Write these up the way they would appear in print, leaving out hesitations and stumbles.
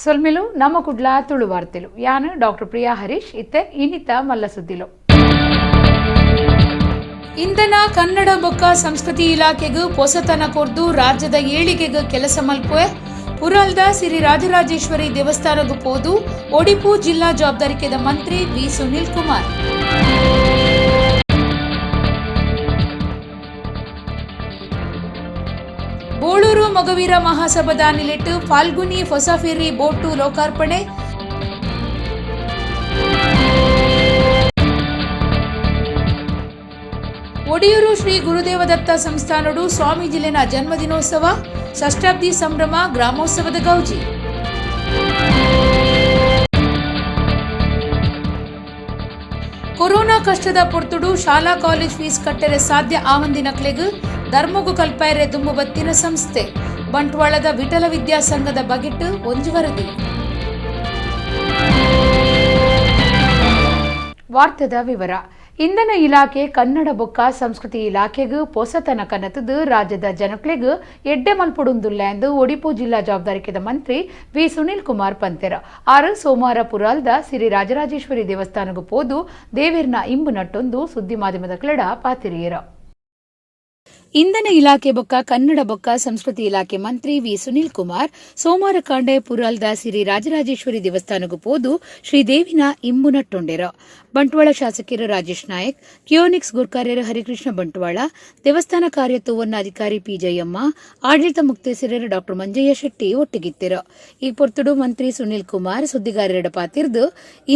ಸೊಲ್ಮೆಲು ನಮ್ಮ ಕುಡ್ಲ ತುಳು ವಾರ್ತೆಲು ಯಾನು ಡಾಕ್ಟರ್ ಪ್ರಿಯಾ ಹರೀಶ್ ಇತ್ತೆ ಇನಿತ ಮಲ್ಲ ಸುದ್ದಿಲು. ಇಂಧನ ಕನ್ನಡ ಬೊಕ್ಕ ಸಂಸ್ಕೃತಿ ಇಲಾಖೆಗೂ ಪೊಸತನ ಕೊರ್ದು ರಾಜ್ಯದ ಏಳಿಗೆಗೆ ಕೆಲಸ ಮಲ್ಪುವೆ ಪುರಾಲ್ದ ಸಿರಿ ರಾಜರಾಜೇಶ್ವರಿ ದೇವಸ್ಥಾನಗೂ ಪೋದು ಒಡಿಪು ಜಿಲ್ಲಾ ಜವಾಬ್ದಾರಿಕೆದ ಮಂತ್ರಿ ವಿ ಸುನಿಲ್ ಕುಮಾರ್. ಬೋಳೂರು ಮೊಗವೀರ ಮಹಾಸಭಾದ ನಿಲೆಟ್ಟು ಫಾಲ್ಗುನಿ ಹೊಸಫೆರ್ರಿ ಬೋಟು ಲೋಕಾರ್ಪಣೆ. ಒಡಿಯೂರು ಶ್ರೀ ಗುರುದೇವದತ್ತ ಸಂಸ್ಥಾನಡು ಸ್ವಾಮೀಜಿಲಿನ ಜನ್ಮದಿನೋತ್ಸವ, ಷಷ್ಠಾಬ್ದಿ ಸಂಭ್ರಮ, ಗ್ರಾಮೋತ್ಸವದ ಗೌಜಿ. ಕೊರೋನಾ ಕಷ್ಟದ ಪೊರ್ತುಡು ಶಾಲಾ ಕಾಲೇಜ್ ಫೀಸ್ ಕಟ್ಟರೆ ಸಾಧ್ಯ ಆವಂದಿನಕ್ಲೆಗ್ ಧರ್ಮಗು ಕಲ್ಪಾಯರೆ ದುಂಬು ಬತ್ತಿನ ಸಂಸ್ಥೆ. ಬಂಟ್ವಾಳದ ವಿಠಲ ವಿದ್ಯಾ ಸಂಘದ ಬಗೆಟ್ ಒಂಜಿ ವರದಿ. ವಾರ್ತೆದ ವಿವರ. ಇಂಧನ ಇಲಾಖೆ ಕನ್ನಡ ಬೊಕ್ಕ ಸಂಸ್ಕೃತಿ ಇಲಾಖೆಗೂ ಪೊಸತನ ಕನತದು ರಾಜ್ಯದ ಜನಕ್ಲೆಗ್ ಎಡ್ಡೆ ಮಲ್ಪುಡುಂದುಲ್ಲ ಎಂದು ಒಡಿಪು ಜಿಲ್ಲಾ ಜವಾಬ್ದಾರಿಕೆದ ಮಂತ್ರಿ ವಿ ಸುನಿಲ್ ಕುಮಾರ್ ಪಂತೆರ. ಆರು ಸೋಮವಾರ ಪುರಾಲ್ದ ಸಿರಿ ರಾಜರಾಜೇಶ್ವರಿ ದೇವಸ್ಥಾನಗೂ ಪೋದು ದೇವಿರ್ನ ಇಂಬು ನಟ್ಟೊಂದು ಸುದ್ದಿ ಮಾಧ್ಯಮದ ಕ್ಲೆಡ ಪಾತಿರಿಯರ. ಇಂಧನ ಇಲಾಖೆ ಬೊಕ್ಕ ಕನ್ನಡ ಬೊಕ್ಕ ಸಂಸ್ಕೃತಿ ಇಲಾಖೆ ಮಂತ್ರಿ ವಿ ಸುನಿಲ್ ಕುಮಾರ್ ಸೋಮವಾರ ಕಾಂಡೆ ಪುರಾಲ್ದ ಸಿರಿ ರಾಜರಾಜೇಶ್ವರಿ ದೇವಸ್ಥಾನಗೂ ಪೋದು ಶ್ರೀದೇವಿನ ಇಂಬು ನಟ್ಟೊಂಡೆರು. ಬಂಟ್ವಾಳ ಶಾಸಕರು ರಾಜೇಶ್ ನಾಯಕ್, ಕಿಯೋನಿಕ್ಸ್ ಗುರ್ಕಾರ್ಯರು ಹರಿಕೃಷ್ಣ ಬಂಟ್ವಾಳ, ದೇವಸ್ಥಾನ ಕಾರ್ಯತೋವನ್ನ ಅಧಿಕಾರಿ ಪಿ ಜಯಮ್ಮ, ಆಡಳಿತ ಮುಕ್ತೇಸರರು ಡಾಕ್ಟರ್ ಮಂಜಯ್ಯ ಶೆಟ್ಟಿ ಒಟ್ಟಿಗಿತ್ತಿರು. ಈ ಪೊರ್ತುಡು ಮಂತ್ರಿ ಸುನಿಲ್ ಕುಮಾರ್ ಸುದ್ದಿಗಾರರ ಪಾತಿರ್ದು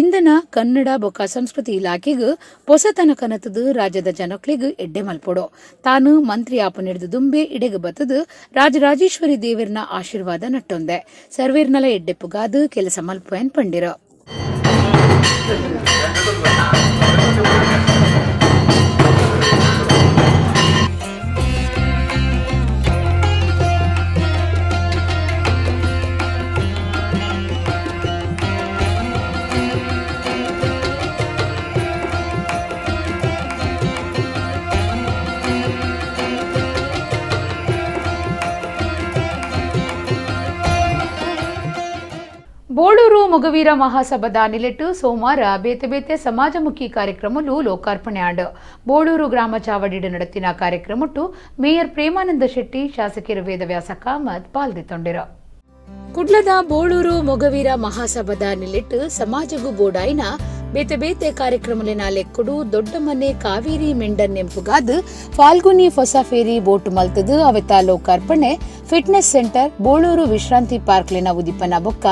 ಇಂಧನ ಕನ್ನಡ ಬೊಕ್ಕ ಸಂಸ್ಕೃತಿ ಇಲಾಖೆಗೂ ಪೊಸತನ ಕನತದು ರಾಜ್ಯದ ಜನಕ್ಲೆಗ್ ಎಡ್ಡೆ ಮಲ್ಪೊಡು. ತಾನು ಮಂತ್ರಿ ಆಪು ನಡೆದು ದುಂಬೆ ಇಡೆಗು ಬತ್ತದು ರಾಜರಾಜೇಶ್ವರಿ ದೇವರ್ನ ಆಶೀರ್ವಾದ ನಟ್ಟೊಂದೆ ಸರ್ವೇರ್ನಲ ಎಡ್ಡೆಪ್ಪುಗಾದು ಕೆಲಸ ಮಲ್ಪುವೆನ್ ಪಂಡಿರು. ಬೋಳೂರು ಮೊಗವೀರ ಮಹಾಸಭಾದ ನಿಲೆಟ್ಟು ಸೋಮವಾರ ಬೇತೆ ಬೇತೆ ಸಮಾಜಮುಖಿ ಕಾರ್ಯಕ್ರಮಲು ಲೋಕಾರ್ಪಣೆ ಆಂಡ್. ಬೋಳೂರು ಗ್ರಾಮ ಚಾವಡಿಡು ನಡೆತಿನ ಕಾರ್ಯಕ್ರಮಟ್ಟು ಮೇಯರ್ ಪ್ರೇಮಾನಂದ ಶೆಟ್ಟಿ, ಶಾಸಕರು ವೇದವ್ಯಾಸ ಕಾಮತ್ ಪಾಲ್ದಿತ್ತೊಂಡಿರು. ಕುಡ್ಲದ ಬೋಳೂರು ಮೊಗವೀರ ಮಹಾಸಭಾದ ನಿಲೆಟ್ಟು ಸಮಾಜಗು ಬೋಡಾಯಿನ ಬೇತೆ ಬೇತೆ ಕಾರ್ಯಕ್ರಮಲಿನ ಲೆಕ್ಕುಡು ದೊಡ್ಡ ಮನೆ ಕಾವೇರಿ ಮೆಂಡನ್ ನೆಂಪುಗಾದ್ ಫಾಲ್ಗುನಿ ಹೊಸ ಫೇರಿ ಬೋಟು ಮಲ್ತದು ಅವೆತ ಲೋಕಾರ್ಪಣೆ, ಫಿಟ್ನೆಸ್ ಸೆಂಟರ್, ಬೋಳೂರು ವಿಶ್ರಾಂತಿ ಪಾರ್ಕ್ಲಿನ ಉದಿಪನ ಬೊಕ್ಕ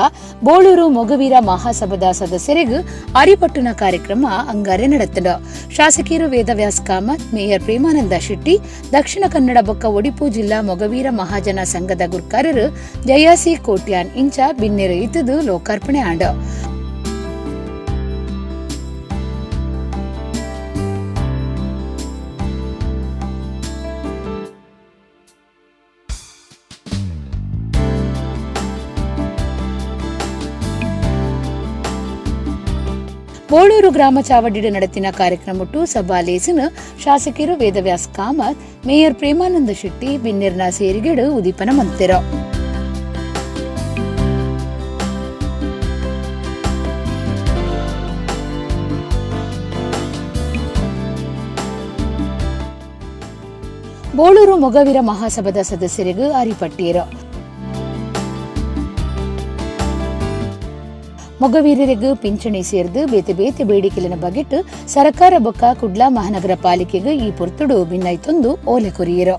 ಬೋಳೂರು ಮೊಗವೀರ ಮಹಾಸಭಾದ ಸದಸ್ಯರಿಗೂ ಅರಿಪಟ್ಟುನ ಕಾರ್ಯಕ್ರಮ ಅಂಗಾರೆ ನಡೆತದ. ಶಾಸಕರು ವೇದವ್ಯಾಸ್ ಕಾಮತ್, ಮೇಯರ್ ಪ್ರೇಮಾನಂದ ಶೆಟ್ಟಿ, ದಕ್ಷಿಣ ಕನ್ನಡ ಬೊಕ್ಕ ಒಡಿಪು ಜಿಲ್ಲಾ ಮೊಗವೀರ ಮಹಾಜನ ಸಂಘದ ಗುರ್ಕಾರರು ಜಯಾಸಿ ಕೋಟ್ಯಾನ್ ಇಂಚ ಬಿನ್ನೆರು ಇತ್ತದು ಲೋಕಾರ್ಪಣೆ ಆಂಡ. ಬೋಳೂರು ಗ್ರಾಮ ಚಾವಡಿಡು ನಡೆತಿನ ಕಾರ್ಯಕ್ರಮಟ್ಟು ಸಭಾ ಲೇಸಿನ ಶಾಸಕರು ವೇದವ್ಯಾಸ್ ಕಾಮತ್, ಮೇಯರ್ ಪ್ರೇಮಾನಂದ ಶೆಟ್ಟಿ ಬಿನ್ನೆರ್ನ ಸೇರಿಗೆಡು ಉದೀಪನ ಮಂತಿರು. ಬೋಳೂರು ಮೊಗವೀರ ಮಹಾಸಭಾದ ಸದಸ್ಯರಿಗೂ ಅರಿಪಟ್ಟಿಯರು. ಮೊಗವೀರರಿಗೂ ಪಿಂಚಣಿ ಸೇರ್ದು ಬೇತೆ ಬೇತೆ ಬೇಡಿಕೆಲಿನ ಬಗೆಟ್ ಸರ್ಕಾರ ಬೊಕ್ಕ ಕುಡ್ಲಾ ಮಹಾನಗರ ಪಾಲಿಕೆಗೆ ಈ ಪೊರ್ತುಡು ಭಿನ್ನೈತೊಂದು ಓಲೆ ಕೊರಿಯರು.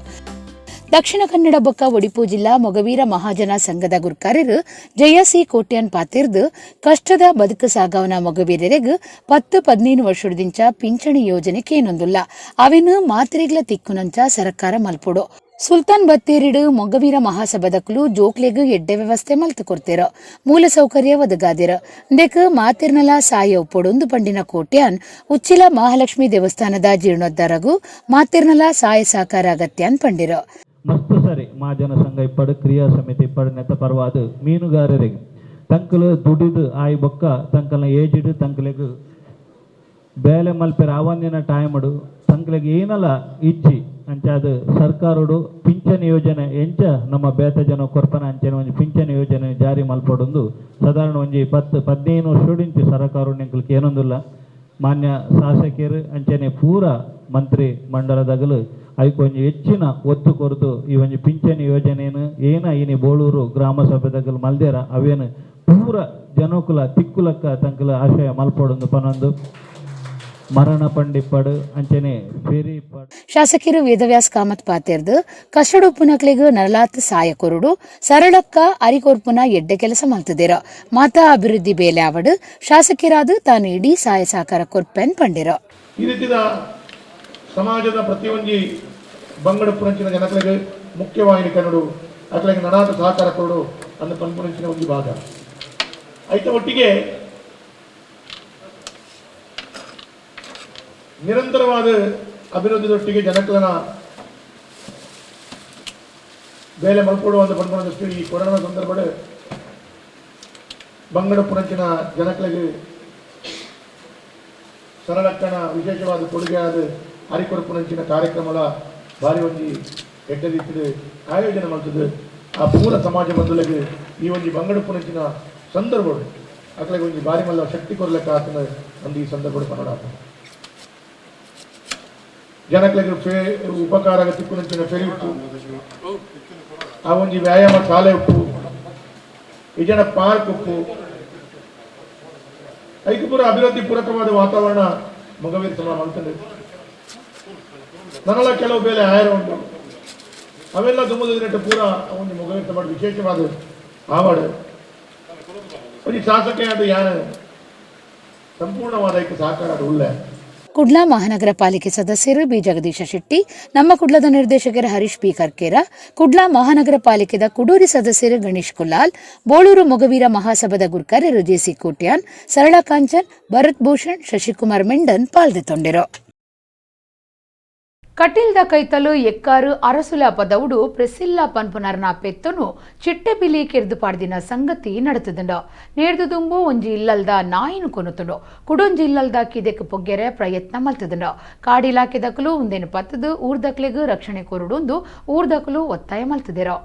ದಕ್ಷಿಣ ಕನ್ನಡ ಬೊಕ್ಕ ಒಡಿಪು ಜಿಲ್ಲಾ ಮೊಗವೀರ ಮಹಾಜನ ಸಂಘದ ಗುರ್ಕಾರರು ಜಯಸಿ ಕೋಟ್ಯಾನ್ ಪಾತಿರ್ದು ಕಷ್ಟದ ಬದುಕು ಸಾಗವನ ಮೊಗವೀರರಿಗೂ 10-15 ವರ್ಷದಿಂಚ ಪಿಂಚಣಿ ಯೋಜನೆ ಕೇನೊಂದುಲ್ಲ, ಅವಿನ ಮಾತ್ರೆಗಳ ತಿಕ್ಕುನಂಚ ಸರ್ಕಾರ ಮಲ್ಪೊಡು. ಸುಲ್ತಾನ್ ಬತ್ತೇರಿಡು ಮೊಗವೀರ ಮಹಾಸಭಾದಕುಲು ಜೋಕ್ಲೆಗ್ ಎಡ್ಡೆ ವ್ಯವಸ್ಥೆ ಮಲ್ತು ಕೊರ್ತಿರು, ಮೂಲ ಸೌಕರ್ಯ ಒದಗಾದಿರ, ಇಂದೆಕ್ ಮಾತಿರ್ನಲ ಸಾಯ ಒಪ್ಪೊಡೊಂದು ಪಂಡಿನ ಕೋಟ್ಯಾನ್ ಉಚ್ಚಿಲ ಮಹಾಲಕ್ಷ್ಮಿ ದೇವಸ್ಥಾನದ ಜೀರ್ಣೋದ್ಧಾರಗು ಮಾತಿರ್ನಲ ಸಾಯ ಸಹಕಾರ ಅಗತ್ಯಾನ್ ಪಂಡಿರು. ಮಸ್ತ್ ಸರಿ ಮಹಾಜನ ಸಂಘ ಇಪ್ಪಡು, ಕ್ರಿಯಾ ಸಮಿತಿ ಇಪ್ಪಡು, ನೆತ್ತ ಪರವಾದ ಮೀನುಗಾರರಿಗೆ ತಂಕಲು ದುಡಿದು ಆಯಿ ಬೊಕ್ಕ ತಂಕಲ್ನ ಏಜಿಡು ತಂಕಲೆಗ್ ಬೇಲೆ ಮಲ್ಪೆರ ಆವಂದಿನ ಟೈಮಡು ತಂಕಲೆಗ್ ಏನಲ ಇಜ್ಜಿ. ಅಂಚಾದ ಸರ್ಕಾರಡು ಪಿಂಚಣಿ ಯೋಜನೆ ಎಂಚ ನಮ್ಮ ಬೇತ ಜನ ಕೊರ್ಪನ ಅಂಚನೆ ಒಂಜಿ ಪಿಂಚಣಿ ಯೋಜನೆ ಜಾರಿ ಮಲ್ಪೊಡೊಂದು ಸಾಧಾರಣ ಒಂಜಿ 10-15 ವರ್ಷದಿಂಚಿ ಸರ್ಕಾರ ಎಂಕುಲು ಏನೊಂದುಲ್ಲ. ಮಾನ್ಯ ಶಾಸಕರು ಅಂಚನೆ ಪೂರ ಮಂತ್ರಿ ಮಂಡಲದಗಲು ಐಕ್ ಒಂಜಿ ಹೆಚ್ಚಿನ ಒತ್ತು ಕೊರದು ಈ ಒಂಜಿ ಪಿಂಚಣಿ ಯೋಜನೆಯನ್ನು ಏನ ಇನಿ ಬೋಳೂರು ಗ್ರಾಮ ಸಭೆದಗಲು ಮಲ್ದೇರ ಅವೇನು ಪೂರ ಜನಕುಲ ತಿಕ್ಕುಲಕ್ಕ ತಂಕುಲ ಆಶಯ ಮಲ್ಪೊಡೊಂದು ಪನೊಂದು ಮರಣ ಪಂಡಿಪ್ಪಡು ಅಂಚನೆ ಫೇರಿ. ಶಾಸಕರು ವೇದವ್ಯಾಸ್ ಕಾಮತ್ ಪಾತೆರ್ದು ಕಷ್ಟಡುಪ್ಪುನಕ್ಲೆಗ್ ನರಲಾತ್ ಸಾಯ ಕೊರುಡು ಸರಳಕ್ಕ ಅರಿಕೊರ್ಪುನ ಎಡ್ಡೆ ಕೆಲಸ ಮಲ್ತದಿರ ಮಾತಾ ಅಭಿವೃದ್ಧಿ ಬೇಲೆ ಆವಡು ಶಾಸಕರಾದ ತಾನು ಇಡೀ ಸಾಯ ಸಹಕಾರ ಕೊರ್ಪೆನ್ ಪಂಡಿರ. ಈ ರೀತಿಯ ಸಮಾಜದ ಪ್ರತಿಯೊಂಜಿ ಬಂಗಡಪ್ಪುನಂಚಿನ ಜನಕಲಿಗೆ ಮುಖ್ಯವಾಹಿನಿ ಕನ್ನಡು ಅಕ್ಲೆಗ್ ನಡಾತ ಸಹಕಾರ ಕೊರಡು ಅಂದ ಪನ್ಪುನಂಚಿನ ಒಂದು ಭಾಗ ಐತ ಒಟ್ಟಿಗೆ ನಿರಂತರವಾದ ಅಭಿವೃದ್ಧಿದೊಟ್ಟಿಗೆ ಜನಕಲನ ಬೇಲೆ ಮಲ್ಪೊಡು ಅಂತ ಪನ್ಪುನ ದೃಷ್ಟಿ ಈ ಕೊರೋನಾ ಸಂದರ್ಭ ಬಂಗಡಪ್ಪುನಂಚಿನ ಜನಕಲಿಗೆ ಸರಳಕ್ಕಣ ವಿಶೇಷವಾದ ಕೊಡುಗೆಯಾದ ಅರಿಕೊರಪುನಂಚಿನ ಕಾರ್ಯಕ್ರಮಲ ಭಾರಿ ಒಂಜಿ ಎಡ್ಡೆ ರೀತಿಯ ಆಯೋಜನೆ ಮಾಡ್ತದೆ. ಆ ಪೂರ ಸಮಾಜ ಬಂಧುಗಳಿಗೆ ಈ ಒಂಜಿ ಬಂಗಡಪ್ಪುನಂಚಿನ ಸಂದರ್ಭ ಅಕ್ಲೆಗ್ ಒಂಜಿ ಭಾರಿ ಮಲ್ಲ ಶಕ್ತಿ ಕೊರ್ಲೆಕ್ಕ ಆತನ ಒಂದು ಈ ಸಂದರ್ಭ ಪನ್ನಡ ಜನಕ್ಲೆಗ್ ಉಪಕಾರ ತಿಕ್ಕುನಂಚಿನ ಫೆರಿ ಉಪ್ಪು, ಆ ಒಂಜಿ ವ್ಯಾಯಾಮ ಶಾಲೆ ಉಪ್ಪು, ಇಜನ ಪಾರ್ಕ್ ಉಪ್ಪು, ಐಕ್ ಪೂರ ಅಭಿವೃದ್ಧಿ ಪೂರಕವಾದ ವಾತಾವರಣ ಮೊಗವೀರ್ ಸಮ ಮಲ್ತಂದೆ. ನನಲ ಕೆಲವು ಬೇಲೆ ಆಯರ ಉಂಟು ಅವೆಲ್ಲ ದುಮ್ಮದಿನಟ್ಟು ಪೂರ ಒಂದು ಮೊಗವೀರ್ ಸಮಾಜ ವಿಶೇಷವಾದ ಆವಾಡು ಒಂಜಿ ಶಾಸಕ ಅದು ಯಾರು ಸಂಪೂರ್ಣವಾದ ಐಕ್ ಸಹಕಾರ ಅದು ಉಳ್ಳೆ. ಕುಡ್ಲಾ ಮಹಾನಗರ ಪಾಲಿಕೆ ಸದಸ್ಯರು ಬಿ ಜಗದೀಶ ಶೆಟ್ಟಿ, ನಮ್ಮ ಕುಡ್ಲದ ನಿರ್ದೇಶಕರು ಹರೀಶ್ ಪಿ ಕರ್ಕೇರ, ಕುಡ್ಲಾ ಮಹಾನಗರ ಪಾಲಿಕೆದ ಕುಡೂರಿ ಸದಸ್ಯರು ಗಣೇಶ್ ಕುಲ್ಲಾಲ್, ಬೋಳೂರು ಮೊಗವೀರ ಮಹಾಸಭಾದ ಗುರ್ಕರರು ಜೆಸಿ ಕೋಟ್ಯಾನ್, ಸರಳಾ ಕಾಂಚನ್, ಭರತ್ ಭೂಷಣ್, ಶಶಿಕುಮಾರ್ ಮೆಂಡನ್ ಪಾಲ್ದೆತೊಂಡಿರು. ಕಟೀಲ್ದ ಕೈತಲು ಎಕ್ಕಾರು ಅರಸುಲ ಪದವುಡು ಪ್ರೆಸಿಲ್ಲಾ ಪನ್ಪುನರ್ನ ಪೆತ್ತನು ಚಿಟ್ಟೆ ಪಿಲಿ ಕೆರ್ದು ಪಾಡ್ದಿನ ಸಂಗತಿ ನಡತುದುಂಡು. ನೇರ್ದು ದುಂಬು ಒಂಜಿ ಇಲ್ಲಲ್ದ ನಾಯಿನು ಕೊನುತುಂಡು ಕುಡೊಂಜಿ ಇಲ್ಲಲ್ದ ಕಿದೆಕ್ ಪೊಗ್ಗೆರೆ ಪ್ರಯತ್ನ ಮಲ್ತುದುಂಡು. ಕಾಡಿಲಾಖೆದಕಲು ಉಂದೆನು ಪತ್ತದು ಊರ್ದಕ್ಲೆಗ್ ರಕ್ಷಣೆ ಕೊರುಡುಂದು ಊರ್ದಕಲು ಒತ್ತಾಯ ಮಲ್ತುದಿರೋ.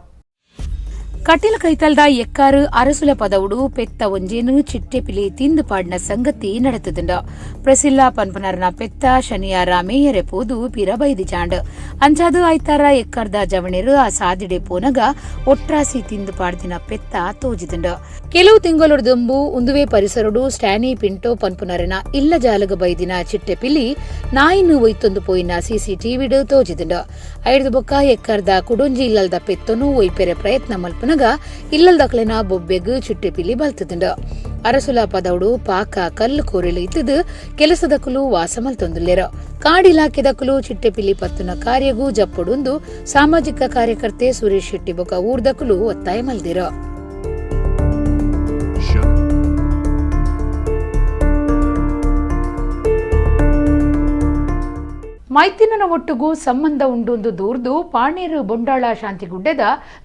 ಕಟೀಲ್ ಕೈತಲ್ದ ಎಕ್ಕಾರು ಅರಸುಲ ಪದವುಡು ಪೆತ್ತ ಒಂಜೇನು ಚಿಟ್ಟೆ ಪಿಲಿ ತಿಂದು ಪಾಡಿನ ಸಂಗತಿ ನಡತುದುಂಡು. ಪ್ರಸಿಲ್ಲಾ ಪನ್ಪನರ್ನ ಪೆತ್ತ ಶನಿಯಾರ ಮೇಯರೆ ಪೋದು ಪಿರ ಬೈದಿ ಜಾಂಡ್ ಅಂಚಾದು ಐತಾರ ಎಕ್ಕರ್ದ ಜವಣೆರು ಆ ಸಾದಿಡೆ ಪೋನಗ ಒಟ್ರಾಸಿ ತಿಂದು ಪಾಡ್ದಿನ ಪೆತ್ತ ತೋಜಿದುಂಡು. ಕೆಲವು ತಿಂಗಳೊಡ್ದುಂಬು ಉಂದುವೆ ಪರಿಸರಡು ಸ್ಟ್ಯಾನಿ ಪಿಂಟೋ ಪನ್ಪುನರನ ಇಲ್ಲ ಜಾಲಗ ಬೈದಿನ ಚಿಟ್ಟೆ ಪಿಲಿ ನಾಯಿನು ಒಯ್ತೊಂದು ಪೋಯಿನ ಸಿಸಿಟಿವಿಡು ತೋಜಿದುಂಡು. ಐಡ್ದು ಬೊಕ್ಕ ಎಕ್ಕರ್ದ ಕುಡೊಂಜಿ ಇಲ್ಲಲ್ದ ಪೆತ್ತನು ಒಯ್ಪೆರೆ ಪ್ರಯತ್ನ ಮಲ್ಪುನಗ ಇಲ್ಲಲ್ದಕ್ಲೆನ ಬೊಬ್ಬೆಗ್ ಚಿಟ್ಟೆ ಪಿಲಿ ಬಲ್ತುದುಂಡು. ಅರಸುಲ ಪದೌಡು ಪಾಕ ಕಲ್ಲು ಕೋರೆಲು ಇತ್ತದು ಕೆಲಸದಕುಲು ವಾಸ ಮಲ್ತೊಂದುಲ್ಲೆರು. ಕಾಡಿಲಾಖೆದಕುಲು ಚಿಟ್ಟೆಪಿಲಿ ಪತ್ತುನ ಕಾರ್ಯಗೂ ಜಪ್ಪೊಡುಂದು ಸಾಮಾಜಿಕ ಕಾರ್ಯಕರ್ತೆ ಸುರೇಶ್ ಶೆಟ್ಟಿ ಬೊಕ ಊರ್ದಕುಲು ಒತ್ತಾಯ ಮಲ್ದಿರು. ಮೈತಿನನ ಒಟ್ಟುಗೂ ಸಂಬಂಧ ಉಂಡುಂದು ದೂರ್ದು ಪಾಣೇರು ಬೊಂಡಾಳ ಶಾಂತಿಗುಡ್ಡೆದ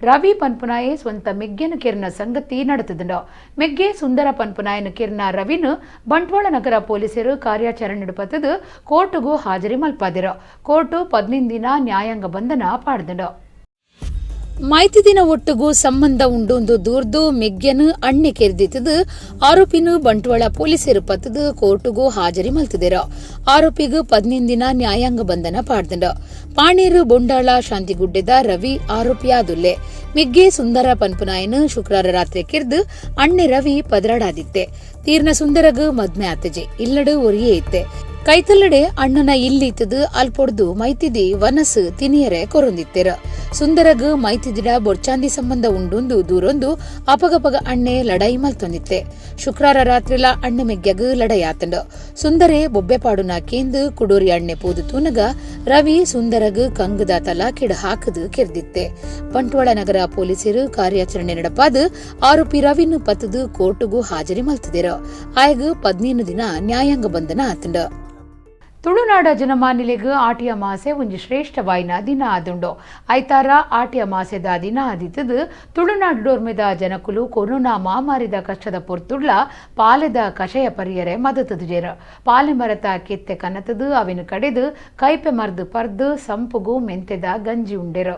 ರವಿ ಪನ್ಪುನಾಯೆ ಸ್ವಂತ ಮೆಗ್ಗೆನ ಕೆರ್ನ ಸಂಗತಿ ನಡೆತದುಂಡು. ಮೆಗ್ಗೆ ಸುಂದರ ಪನ್ಪುನಾಯನ ಕೆರ್ನ ರವಿನು ಬಂಟ್ವಾಳ ನಗರ ಪೊಲೀಸರು ಕಾರ್ಯಾಚರಣೆ ಪತ್ತದು ಕೋರ್ಟುಗೂ ಹಾಜರಿ ಮಲ್ಪಾದಿರು. ಕೋರ್ಟು 15 ದಿನ ನ್ಯಾಯಾಂಗ ಬಂಧನ ಪಾಡ್ದುಂಡು. ಮೈತಿದಿನ ಒಟ್ಟುಗೂ ಸಂಬಂಧ ಉಂಡುಂದು ದೂರ್ದು ಮೆಗ್ಗೆನು ಅಣ್ಣೆ ಕೆರ್ದಿತ್ತದು ಆರೋಪಿನು ಬಂಟ್ವಾಳ ಪೊಲೀಸರು ಪತ್ತದು ಕೋರ್ಟುಗೂ ಹಾಜರಿ ಮಲ್ತದಿರು. ಆರೋಪಿಗೂ 15 ದಿನ ನ್ಯಾಯಾಂಗ ಬಂಧನ ಪಾಡ್ದುಂಡು. ಪಾಣೇರು ಬೊಂಡಾಳ ಶಾಂತಿಗುಡ್ಡೆದ ರವಿ ಆರೋಪಿಯಾದುಲ್ಲೆ. ಮೆಗ್ಗೆ ಸುಂದರ ಪನ್ಪುನಾಯನು ಶುಕ್ರವಾರ ರಾತ್ರಿ ಕಿರ್ದು ಅಣ್ಣೆ ರವಿ ಪದರಾಡಾದಿತ್ತೆ. ತೀರ್ನ ಸುಂದರಗು ಮದ್ಮೆ ಆತಜೆ ಇಲ್ಲಡು ಒರಿಯೇ ಇತ್ತೆ. ಕೈತಲ್ಲಡೆ ಅಣ್ಣನ ಇಲ್ಲಿತ್ತದು ಅಲ್ಪೊಡ್ದು ಮೈತಿದಿ ವನಸು ತಿನಿಯರೆ ಕೊರೊಂದಿತ್ತೆರ. ಸುಂದರಗ್ ಮೈತಿದಿಡ ಬೊರ್ಚಾಂದಿ ಸಂಬಂಧ ಉಂಡುಂದು ದೂರೊಂದು ಅಪಗಪಗ ಅಣ್ಣೆ ಲಡಾಯಿ ಮಲ್ತೊಂದಿತ್ತೆ. ಶುಕ್ರವಾರ ರಾತ್ರಿಲ ಅಣ್ಣೆ ಮೆಗ್ಯಗ್ ಲಡಾಯಿ ಆತಂಡು. ಸುಂದರೇ ಬೊಬ್ಬೆ ಪಾಡುನ ಕೇಂದು ಕುಡೋರಿ ಅಣ್ಣೆ ಪೋದು ತೂನಗ ರವಿ ಸುಂದರಗ್ ಕಂಗದ ತಲಾಕಿಡ್ ಹಾಕದು ಕೆರ್ದಿತ್ತೆ. ಬಂಟ್ವಾಳ ನಗರ ಪೊಲೀಸರು ಕಾರ್ಯಾಚರಣೆ ನಡಪಾದು ಆರೋಪಿ ರವಿನು ಪತ್ತದು ಕೋರ್ಟುಗೂ ಹಾಜರಿ ಮಲ್ತದಿರು. ಆಯಗ್ 15 ದಿನ ನ್ಯಾಯಾಂಗ ಬಂಧನ ಆತಂಡು. ತುಳುನಾಡ ಜನಮಾನಿಲೆಗ್ ಆಟಿಯ ಮಾಸೆ ಒಂಜಿ ಶ್ರೇಷ್ಠವಾಯಿನ ದಿನ ಆದುಂಡು. ಐತಾರ ಆಟಿಯ ಮಾಸೆದ ದಿನ ಆದಿತ್ತದು ತುಳುನಾಡು ಡೋರ್ಮೆದ ಜನಕುಲು ಕೊರೋನಾ ಮಹಾಮಾರಿದ ಕಷ್ಟದ ಪೊರ್ತುಡ್ಲ ಪಾಲೆದ ಕಷಯ ಪರಿಯರೆ ಮದತುಜೆರ್. ಪಾಲೆ ಮರತ ಕೆತ್ತೆ ಕನತದು ಅವಿನ ಕಡೆದು ಕೈಪೆ ಮರ್ದು ಪರ್ದು ಸಂಪುಗು ಮೆಂತೆದ ಗಂಜಿ ಉಂಡೆರು.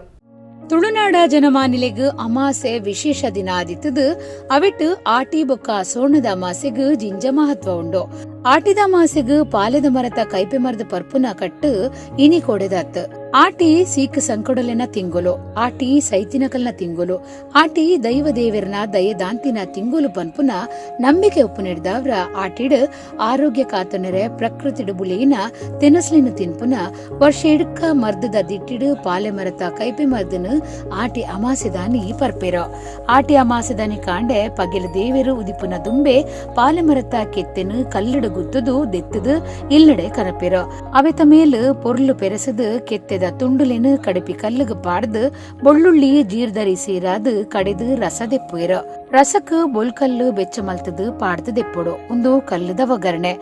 ತುಳುನಾಡ ಜನಮಾನಿಲೆಗ್ ಅಮಾಸೆ ವಿಶೇಷ ದಿನ ಆದಿತ್ತದು ಅವೆಟ್ ಆಟಿ ಬೊಕ್ಕ ಸೋಣದ ಅಮಾಸೆಗ್ ಜಿಂಜ ಮಹತ್ವ ಉಂಡು. ಆಟಿದ ಅಮಾಸೆಗ್ ಪಾಲೆದ ಮರತ ಕೈಪೆ ಮರ್ದ್ ಪರ್ಪುನ ಕಟ್ಟು ಇನಿ ಕೊಡೆದಾತ್. ಆಟಿ ಸೀಕ್ ಸಂಕಡಲೆನ ತಿಂಗುಲು, ಆಟಿ ಸೈತಿನಕಲ್ನ ತಿಂಗುಲು, ಆಟಿ ದೈವ ದೇವೆರ್ನ ದಯದಾಂತಿನ ತಿಂಗುಲು ಪನ್ಪುನ ನಂಬಿಕೆ ಉಪ್ಪುನೆಡ್ದಾವ್ರ ಆಟಿಡ್ ಆರೋಗ್ಯ ಕಾತುನೆರೆ ಪ್ರಕೃತಿಡ್ ಬುಲೆಯಿನ ತೆನಸ್ಲಿನ ತಿನ್ಪುನ ವರ್ಷ ಇಡ್ಕ ಮರ್ದದ ದಿಟ್ಟಿಡ್ ಪಾಲೆ ಮರತ ಕೈಪೆ ಮರ್ದನು ಆಟಿ ಅಮಾಸೆದಾನಿ ಪರ್ಪೆರ. ಆಟಿ ಅಮಾಸೆದಾನಿ ಕಾಂಡೆ ಪಗೆಲು ದೇವೆರು ಉದಿಪುನ ದುಂಬೆ ಪಾಲೆ ಮರತ ಕೆತ್ತೆನು ಕಲ್ಲಡು ಗುತ್ತದು ದೆತ್ತದು ಇಲ್ಲಡೆ ಕನಪೆರ. ಅವೆತ ಮೇಲ್ ಪೊರ್ಲು ಪೆರಸದು ಕೆತ್ತೆದ ತುಂಡುಲೆನು ಕಡಪಿ ಕಲ್ಲುಗು ಪಾಡ್ದು ಬೊಳ್ಳುಳ್ಳಿ ಜೀರ್ದರಿ ಸೇರಾದು ಕಡೆದು ರಸ ದೆಪ್ಪುವೆರ್. ರಸಕ್ ಬೊಲ್ಕಲ್ಲು ಬೆಚ್ಚ ಮಲ್ತದು ಪಾಡ್ದು ದೆಪ್ಪೊಡು. ಉಂದು ಕಲ್ಲುದ ಒಗ್ಗರಣೆ.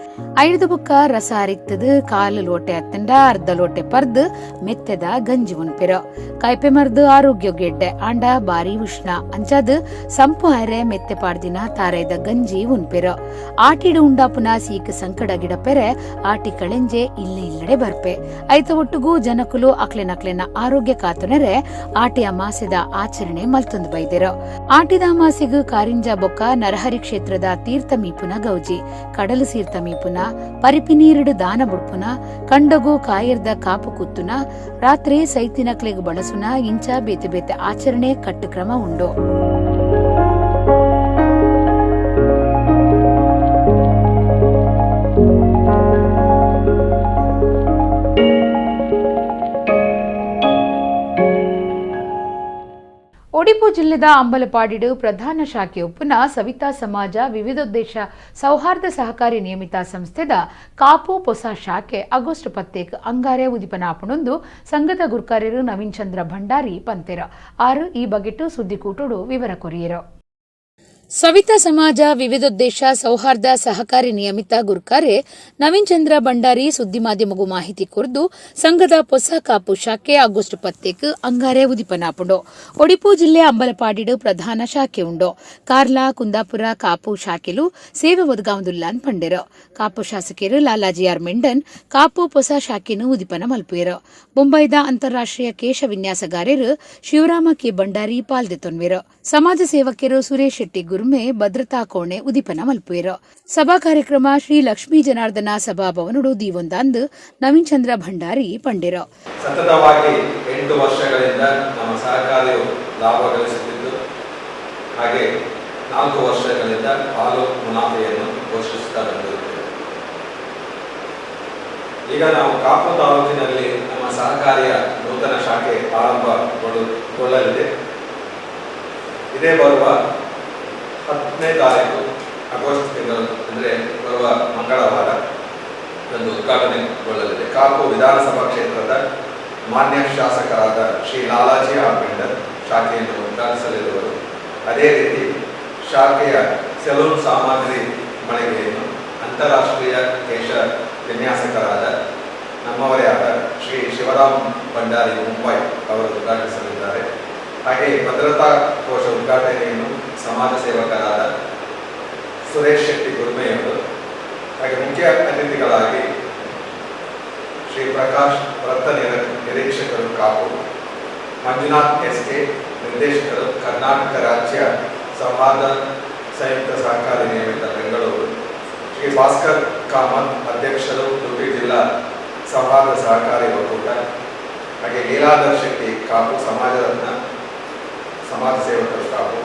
ಐದು ಬುಕ್ಕ ರಸ ಅರಿತ್ತದು ಕಾಲು ಲೋಟೆ ಅತ್ತಂಡ ಅರ್ಧ ಲೋಟೆ ಪರ್ದು ಮೆತ್ತೆದ ಗಂಜಿ ಉನ್ಪೆರ. ಕೈಪೆ ಮರ್ದು ಆರೋಗ್ಯ ಗೆಡ್ಡೆ ಆಂಡ ಬಾರಿ ಉಷ್ಣ ಅಂಚಾದ್ ಸಂಪು ಹರೆ ಮೆತ್ತೆ ಪಾಡ್ದಿನ ತಾರೆದ ಗಂಜಿ ಉನ್ಪೆರ. ಆಟಿಡು ಉಂಡಾಪುನ ಸೀಕ್ ಸಂಕಡ ಗಿಡಪೆರೆ ಆಟಿ ಕಳೆಂಜೆ ಇಲ್ಲ ಇಲ್ಲಡೆ ಬರ್ಪೆ. ಐತ ಒಟ್ಟುಗು ಜನಕುಲು ಅಕ್ಲೆನಕ್ಲೆನ ಆರೋಗ್ಯ ಕಾತುನೆರೆ ಆಟಿ ಅಮಾಸೆದ ಆಚರಣೆ ಮಲ್ತೊಂದು ಬೈದೆರು. ಆಟಿದ ಅಮಾಸೆಗ್ ಕಾರಿಂಜ ಬೊಕ್ಕ ನರಹರಿ ಕ್ಷೇತ್ರದ ತೀರ್ಥ ಮೀಪುನ ಗೌಜಿ, ಕಡಲು ಸೀರ್ಥ ಮೀಪುನ, ಪರಿಪಿ ನೀರುಡು ದಾನ ಬುಡ್ಪುನ, ಕಂಡಗು ಕಾಯಿರ್ದ ಕಾಪು ಕುತ್ತುನ, ರಾತ್ರಿ ಸೈತಿನಕ್ಲೆಗ್ ಬಳಸುನ ಇಂಚ ಬೇತೆ ಬೇತೆ ಆಚರಣೆ ಕಟ್ಟುಕ್ರಮ ಉಂಡು. ಒಡಿಪು ಜಿಲ್ಲೆದ ಅಂಬಲಪಾಡಿಡು ಪ್ರಧಾನ ಶಾಖೆ ಉಪ್ಪುನ ಸವಿತಾ ಸಮಾಜ ವಿವಿಧೋದ್ದೇಶ ಸೌಹಾರ್ದ ಸಹಕಾರಿ ನಿಯಮಿತ ಸಂಸ್ಥೆದ ಕಾಪು ಪೊಸ ಶಾಖೆ ಆಗಸ್ಟ್ 10 ಅಂಗಾರೆ ಉದಿಪನಾಪುಣೊಂದು ಸಂಘದ ಗುರ್ಕಾರ್ಯರು ನವೀನ್ ಚಂದ್ರ ಭಂಡಾರಿ ಪಂತೆರ. ಆರು ಈ ಬಗೆಟ್ಟು ಸುದ್ದಿಕೂಟೋಡು ವಿವರ ಕೊರಿಯರು. ಸವಿತಾ ಸಮಾಜ ವಿವಿಧೋದ್ದೇಶ ಸೌಹಾರ್ದ ಸಹಕಾರಿ ನಿಯಮಿತ ಗುರ್ಕಾರೆ ನವೀನ್ ಚಂದ್ರ ಭಂಡಾರಿ ಸುದ್ದಿ ಮಾಧ್ಯಮಗೂ ಮಾಹಿತಿ ಕೊರ್ದು ಸಂಘದ ಪೊಸ ಕಾಪು ಶಾಖೆ ಆಗಸ್ಟ್ 10 ಅಂಗಾರೆ ಉದಿಪನಾಪುಂಡು. ಒಡಿಪು ಜಿಲ್ಲೆ ಅಂಬಲಪಾಡಿಡು ಪ್ರಧಾನ ಶಾಖೆ ಉಂಡು. ಕಾರ್ಲಾ, ಕುಂದಾಪುರ, ಕಾಪು ಶಾಖೆಲು ಸೇವೆ ಒದಗಾವುದುಲ್ಲಾನ್ ಪಂಡೆರು. ಕಾಪು ಶಾಸಕರು ಲಾಲಾಜಿ ಆರ್ ಮೆಂಡನ್ ಕಾಪು ಪೊಸ ಶಾಖೆನು ಉದಿಪನ ಮಲ್ಪುವೆರು. ಬೊಂಬೈದ ಅಂತಾರಾಷ್ಟ್ರೀಯ ಕೇಶ ವಿನ್ಯಾಸಗಾರರು ಶಿವರಾಮ ಕೆ ಭಂಡಾರಿ ಪಾಲ್ದೆತೊನ್ವೆರು. ಸಮಾಜ ಸೇವಕರು ಸುರೇಶ್ ಶೆಟ್ಟಿ ಗುರ್ಮೆ ಭದ್ರತಾ ಕೋಣೆ ಉದಿಪನ ಮಲ್ಪುವೆರು. ಸಭಾ ಕಾರ್ಯಕ್ರಮ ಶ್ರೀ ಲಕ್ಷ್ಮೀ ಜನಾರ್ದನ ಸಭಾಭವನಡು ದೀವೊಂದಾಂದು ನವೀನ್ ಚಂದ್ರ ಭಂಡಾರಿ ಪಂಡೆರು. ಸತತವಾಗಿ 8 ವರ್ಷಗಳಿಂದ ನಮ್ಮ ಸಹಕಾರಿಯು ಲಾಭ ಗಳಿಸುತ್ತಿದ್ದು, ಹಾಗೆ 4 ವರ್ಷಗಳಿಂದ ಪಾಲು ಮುನಾಫೆಯನ್ನು ಘೋಷಿಸುತ್ತಾ ಬಂದಿರುತ್ತೇವೆ. ಈಗ ನಾವು ಕಾಪು ತಾಲೂಕಿನಲ್ಲಿ ನಮ್ಮ ಸಹಕಾರಿಯ ನೂತನ ಶಾಖೆ ಆರಂಭಗೊಳ್ಳಲಿದೆ. ಇದೇ ಬರುವ 10ನೇ ತಾರೀಕು ಆಗಸ್ಟ್ ತಿಂಗಳು, ಅಂದರೆ ಬರುವ ಮಂಗಳವಾರ ಒಂದು ಉದ್ಘಾಟನೆಗೊಳ್ಳಲಿದೆ. ಕಾಪು ವಿಧಾನಸಭಾ ಕ್ಷೇತ್ರದ ಮಾನ್ಯ ಶಾಸಕರಾದ ಶ್ರೀ ಲಾಲಾಜಿ ಆರ್ ಮೆಂಡನ್ ಶಾಖೆಯನ್ನು ಉದ್ಘಾಟಿಸಲಿರುವರು. ಅದೇ ರೀತಿ ಶಾಖೆಯ ಸೆಲೂನ್ ಸಾಮಗ್ರಿ ಮಳಿಗೆಯನ್ನು ಅಂತಾರಾಷ್ಟ್ರೀಯ ಕೇಶ ವಿನ್ಯಾಸಕರಾದ ನಮ್ಮವರೇ ಆದ ಶ್ರೀ ಶಿವರಾಮ್ ಭಂಡಾರಿ ಮುಂಬೈ ಅವರು ಉದ್ಘಾಟಿಸಲಿದ್ದಾರೆ. ಹಾಗೆಯೇ ಭದ್ರತಾ ಕೋಶ ಉದ್ಘಾಟನೆಯನ್ನು ಸಮಾಜ ಸೇವಕರಾದ ಸುರೇಶ್ ಶೆಟ್ಟಿ ಗುರ್ಮೆಯವರು, ಹಾಗೆ ಮುಖ್ಯ ಅತಿಥಿಗಳಾಗಿ ಶ್ರೀ ಪ್ರಕಾಶ್ ವೃತ್ತ ನಿರೀಕ್ಷಕರು ಕಾಪು, ಮಂಜುನಾಥ್ ಎಸ್ ಕೆ ನಿರ್ದೇಶಕರು ಕರ್ನಾಟಕ ರಾಜ್ಯ ಸೌಹಾರ್ದ ಸಂಯುಕ್ತ ಸಹಕಾರಿ ನಿಯಮಿತ ಬೆಂಗಳೂರು, ಶ್ರೀ ಭಾಸ್ಕರ್ ಕಾಮತ್ ಅಧ್ಯಕ್ಷರು ಉಡುಪಿ ಜಿಲ್ಲಾ ಸೌಹಾರ್ದ ಸಹಕಾರಿ ಒಕ್ಕೂಟ, ಹಾಗೆ ಲೀಲಾಧರ್ ಶೆಟ್ಟಿ ಕಾಪು ಸಮಾಜರತ್ನ ಸಮಾಜ ಸೇವಕರು ಕಾಪು,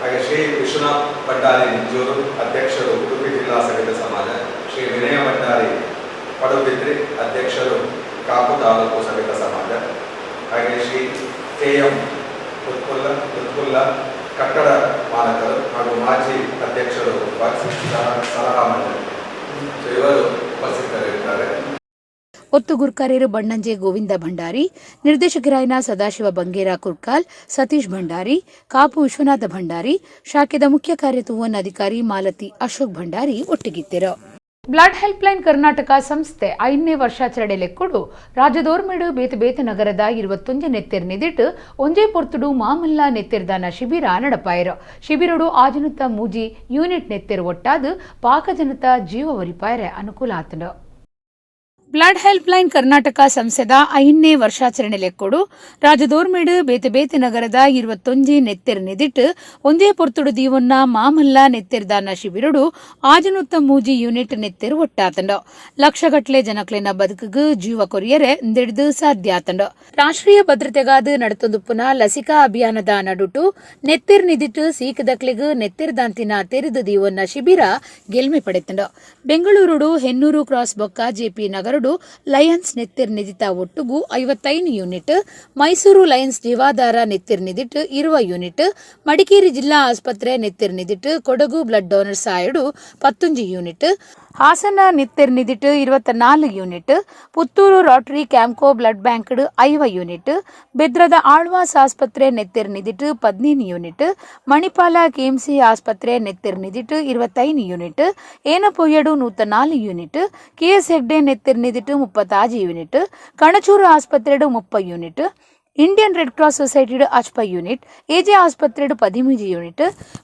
ಹಾಗೆ ಶ್ರೀ ವಿಶ್ವನಾಥ್ ಭಂಡಾರಿ ನಿಂಜೂರು ಅಧ್ಯಕ್ಷರು ಉಡುಪಿ ಜಿಲ್ಲಾ ಸವಿತ ಸಮಾಜ, ಶ್ರೀ ವಿನಯ ಭಂಡಾರಿ ಪಡುಬಿದ್ರಿ ಅಧ್ಯಕ್ಷರು ಕಾಪು ತಾಲೂಕು ಸವಿತ ಸಮಾಜ, ಹಾಗೆ ಶ್ರೀ ಕೆ ಎಂ ಉತ್ಪುಲ್ಲ ಕಟ್ಟಡ ಮಾಲಕರು ಹಾಗೂ ಮಾಜಿ ಅಧ್ಯಕ್ಷರು ಸಲಹಾ ಮಂಡಳಿ ಇವರು ಉಪಸ್ಥಿತರಿರುತ್ತಾರೆ. ಒತ್ತು ಗುರ್ಕಾರ್ಯರು ಬಣ್ಣಂಜೆ ಗೋವಿಂದ ಭಂಡಾರಿ, ನಿರ್ದೇಶಕರಾಯನ ಸದಾಶಿವ ಬಂಗೇರ ಕುರ್ಕಾಲ್, ಸತೀಶ್ ಭಂಡಾರಿ, ಕಾಪು ವಿಶ್ವನಾಥ ಭಂಡಾರಿ, ಶಾಖೆದ ಮುಖ್ಯ ಕಾರ್ಯತುವನ್ ಅಧಿಕಾರಿ Malathi Ashok Bhandari ಒಟ್ಟಿಗಿದ್ದರು. Blood helpline Karnataka ಸಂಸ್ಥೆ 5ನೇ ವರ್ಷಾಚರಣೆ ಲೆಕ್ಕುಡು ರಾಜ್ಯದೋರ್ಮೆಡು ಬೇತೆ ಬೇತೆ ನಗರದ 21 ನೆತ್ತೆರ್ ನಿದಿಟ್ಟು ಒಂಜೇ ಪೊರ್ತುಡು ಮಾಮಲ್ಲ ನೆತ್ತೆರ್ದಾನ ಶಿಬಿರ ನಡಪಾಯರು. ಶಿಬಿರಡು ಆಜನುತ ಮೂಜಿ ಯೂನಿಟ್ ನೆತ್ತೆರ್ ಒಟ್ಟಾದು ಪಾಕಜನತ ಜೀವ ಒರಿಪಾಯರೆ ಅನುಕೂಲ ಆತಂಡು. ಬ್ಲಡ್ ಹೆಲ್ಪ್ಲೈನ್ ಕರ್ನಾಟಕ ಸಂಸ್ಥೆದ 5ನೇ ವರ್ಷಾಚರಣೆ ಲೆಕ್ಕೊಡು ರಾಜ್ಯದೋರ್ಮೆಡು ಬೇತೆ ಬೇತೆ ನಗರದ 21 ನೆತ್ತೆರ್ ನಿದಿಟ್ಟು ಒಂದೇ ಪೊರ್ತುಡು ದೀವೊನ್ನ ಮಾಮಲ್ಲ ನೆತ್ತೆರ್ದಾನ ಶಿಬಿರಡು ಆಜನುತ್ತ ಮೂಜಿ ಯೂನಿಟ್ ನೆತ್ತೆರ್ ಒಟ್ಟಾತಂಡು. ಲಕ್ಷಗಟ್ಲೆ ಜನಕ್ಲೆನ ಬದುಕುಗು ಜೀವ ಕೊರಿಯರೆ ಇಂದೆಡ್ದು ಸಾಧ್ಯ ಆತಂಡು. ರಾಷ್ಟ್ರೀಯ ಭದ್ರತೆಗಾದ ನಡತೊಂದುಪ್ಪುನ ಲಸಿಕಾ ಅಭಿಯಾನದ ನಡುಟು ನೆತ್ತೆರ್ ನಿದಿಟ್ಟು ಸೀಕದಕ್ಲೆಗ್ ನೆತ್ತೆರ್ದಾಂತಿನ ತೆರೆದು ದೀವೊನ್ನ ಶಿಬಿರ ಗೆಲ್ಮೆ ಪಡೆತಂಡು. ಬೆಂಗಳೂರುಡು ಹೆನ್ನೂರು ಕ್ರಾಸ್ ಬೊಕ್ಕ ಜೆಪಿ ನಗರಡು ಲಯನ್ಸ್ ನೆತ್ತೆರ್ ನಿಧಿತ ಒಟ್ಟುಗು 55 ಯೂನಿಟ್, ಮೈಸೂರು ಲಯನ್ಸ್ ಜೀವಾಧಾರ ನೆತ್ತೆರ್ ನಿಧಿಟ್ 20 ಯೂನಿಟ್, ಮಡಿಕೇರಿ ಜಿಲ್ಲಾ ಆಸ್ಪತ್ರೆ ನೆತ್ತೆರ್ ನಿಧಿಟ್ ಕೊಡಗು ಬ್ಲಡ್ ಡೋನರ್ ಸಾಯಡು 19 ಯೂನಿಟ್, ಹಾಸನ ನೆತ್ತೆರ್ ನಿಧಿಟ್ 24 unit, Puttur Rotary Campco blood bank 50 unit, ಬೆದ್ರದ Alva's ಆಸ್ಪತ್ರೆ ನೆತ್ತೆರ್ ನಿಧಿಟ್ 15 ಯೂನಿಟ್, ಮಣಿಪಾಲ ಕೆಎಂಸಿ ಆಸ್ಪತ್ರೆ ನೆತ್ತೆರ್ ನಿಧಿಟ್ 25 ಯೂನಿಟ್, ಏನಪೊಯ್ಯಡು 104 ಯೂನಿಟ್, ಕೆಎಸ್ ಹೆಗ್ಡೆ ನೆತ್ತೆರ್ ನಿಧಿಟ್ 36 ಯೂನಿಟ್, ಕಣಚೂರು ಆಸ್ಪತ್ರೆಡು 30 unit, Indian red cross society 50 unit, AJ ಆಸ್ಪತ್ರೆಡು 13 unit,